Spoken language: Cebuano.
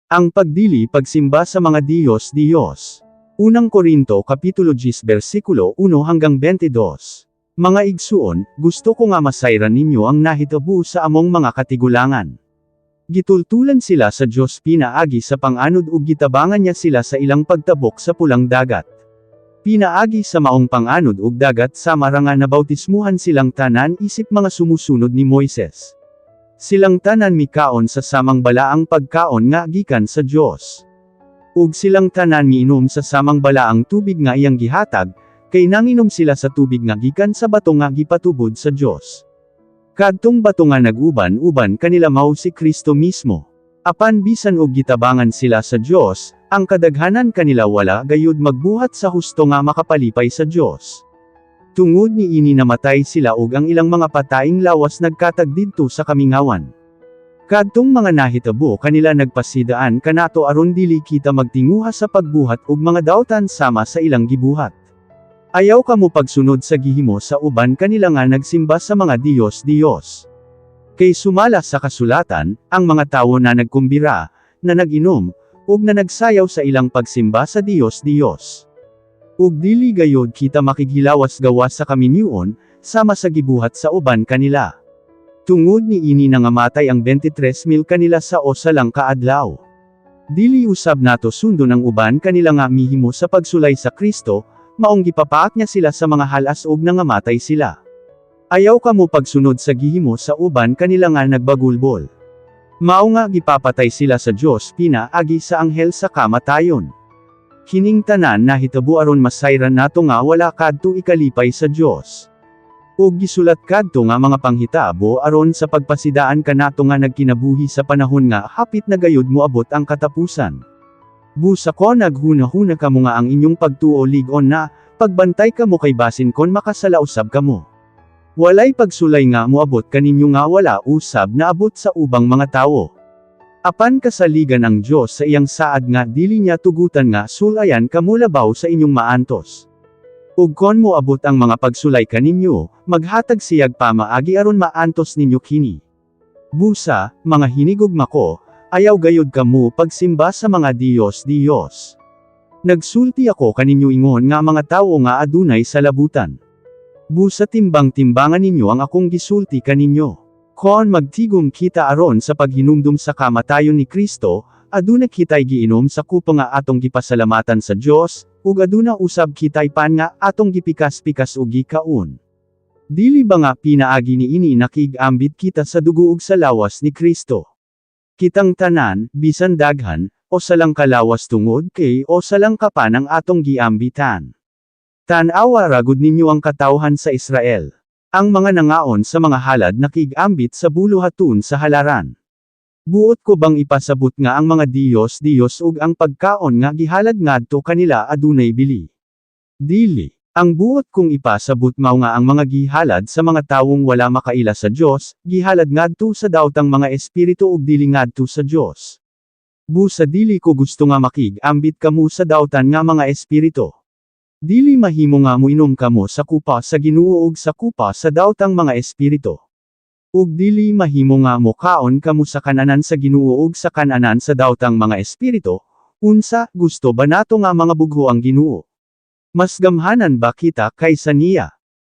Ang pagdili pagsimba sa mga diyos-diyos. Unang Korinto Kapitulo 10 versikulo 1 hanggang 22. Mga igsuon, gusto ko nga masayran ninyo ang nahitabo sa among mga katigulangan. Gitultulan sila sa Dios pinaagi sa panganod ug gitabangan niya sila sa ilang pagtabok sa Pulang Dagat. Pinaagi sa maong panganod ug dagat sama ra nga nabautismuhan silang tanan isip mga sumusunod ni Moises. Silang tanan mikaon sa samang balaang pagkaon nga gikan sa Dios. Ug silang tanan miinom sa samang balaang tubig nga iyang gihatag, kay nanginom sila sa tubig nga gikan sa bato nga gipatubod sa Dios. Kadtong bato nga nag-uban-uban kanila mao si Kristo mismo. Apan bisan og gitabangan sila sa Dios, ang kadaghanan kanila wala gayud magbuhat sa husto nga makapalipay sa Dios. Tungod niini namatay sila ug ang ilang mga pataing lawas nagkatag didto sa kamingawan. Kadtong mga nahitabo kanila nagpasidaan kanato aron dili kita magtinguha sa pagbuhat og mga dautan sama sa ilang gibuhat. Ayaw kamo pagsunod sa gihimo sa uban kanila nga nagsimba sa mga diyos-diyos. Kay sumala sa kasulatan, ang mga tawo na nagkumbira, na nag-inom, ug na nagsayaw sa ilang pagsimba sa diyos-diyos. Ug dili gayod kita makighilawas gawas sa kaminyoon, sama sa gibuhat sa uban kanila. Tungod niini nangamatay ang 23,000 kanila sa usa lang ka adlaw. Dili usab nato sundon ang uban kanila nga mihimo sa pagsulay sa Kristo, maong gipapaak niya sila sa mga halas ug nangamatay sila. Ayaw kamo pagsunod sa gihimo sa uban kanila nga nagbagulbol. Mao nga gipapatay sila sa Dios pinaagi sa anghel sa kamatayon. Kining tanan nahitabo aron masayran nato nga wala kadto ikalipay sa Dios. Ug gisulat kadto nga mga panghitabo aron sa pagpasidaan kanato nga nagkinabuhi sa panahon nga hapit na gayud moabot ang katapusan. Busa kon naghuna-huna kamo nga ang inyong pagtuo lig-on na, pagbantay kamo kay basin kon makasala usab kamo. Walay pagsulay nga moabot kaninyo nga wala usab naabot sa ubang mga tawo. Apan kasaligan ang Dios sa iyang saad nga dili niya tugutan nga sulayan kamo labaw sa inyong maantos. Ug kon moabot ang mga pagsulay kaninyo, maghatag siyag pamaagi aron maantos ninyo kini. Busa, mga hinigugma ko, ayaw gayud kamo pagsimba sa mga diyos-diyos. Nagsulti ako kaninyo ingon nga mga tawo nga adunay sa labutan. Busa timbang-timbangan ninyo ang akong gisulti kaninyo. Kon magtigom kita aron sa paghinumdum sa kamatayon ni Kristo, aduna kita'y giinom sa kupa nga atong gipasalamatan sa Dios, ug aduna usab kita'y pan nga atong gipikas-pikas ug gikaon. Dili ba nga pinaagi niini nakig-ambit kita sa dugo ug sa lawas ni Kristo? Kitang tanan, bisan daghan, usa lang ka lawas tungod kay usa lang ka pan ang atong giambitan. Tan-awa ra gud ninyo ang katawhan sa Israel. Ang mga nangaon sa mga halad nakig-ambit sa buluhaton sa halaran. Buot ko bang ipasabot nga ang mga diyos-diyos ug ang pagkaon nga gihalad ngadto kanila adunay bili? Dili. Ang buot kong ipasabot mao nga ang mga gihalad sa mga tawong wala makaila sa Dios, gihalad ngadto sa daotang mga espiritu ug dili ngadto sa Dios. Busa dili ko gusto nga makig-ambit kamo sa dautan nga mga espiritu. Dili mahimo nga moinom kamo sa kupa sa Ginoo ug sa kupa sa daotang mga espiritu. Ug dili mahimo nga mokaon kamo sa kananan sa Ginoo ug sa kananan sa daotang mga espiritu. Unsa, gusto ba nato nga mga bugho ang Ginoo? Mas gamhanan ba kita kaysa niya?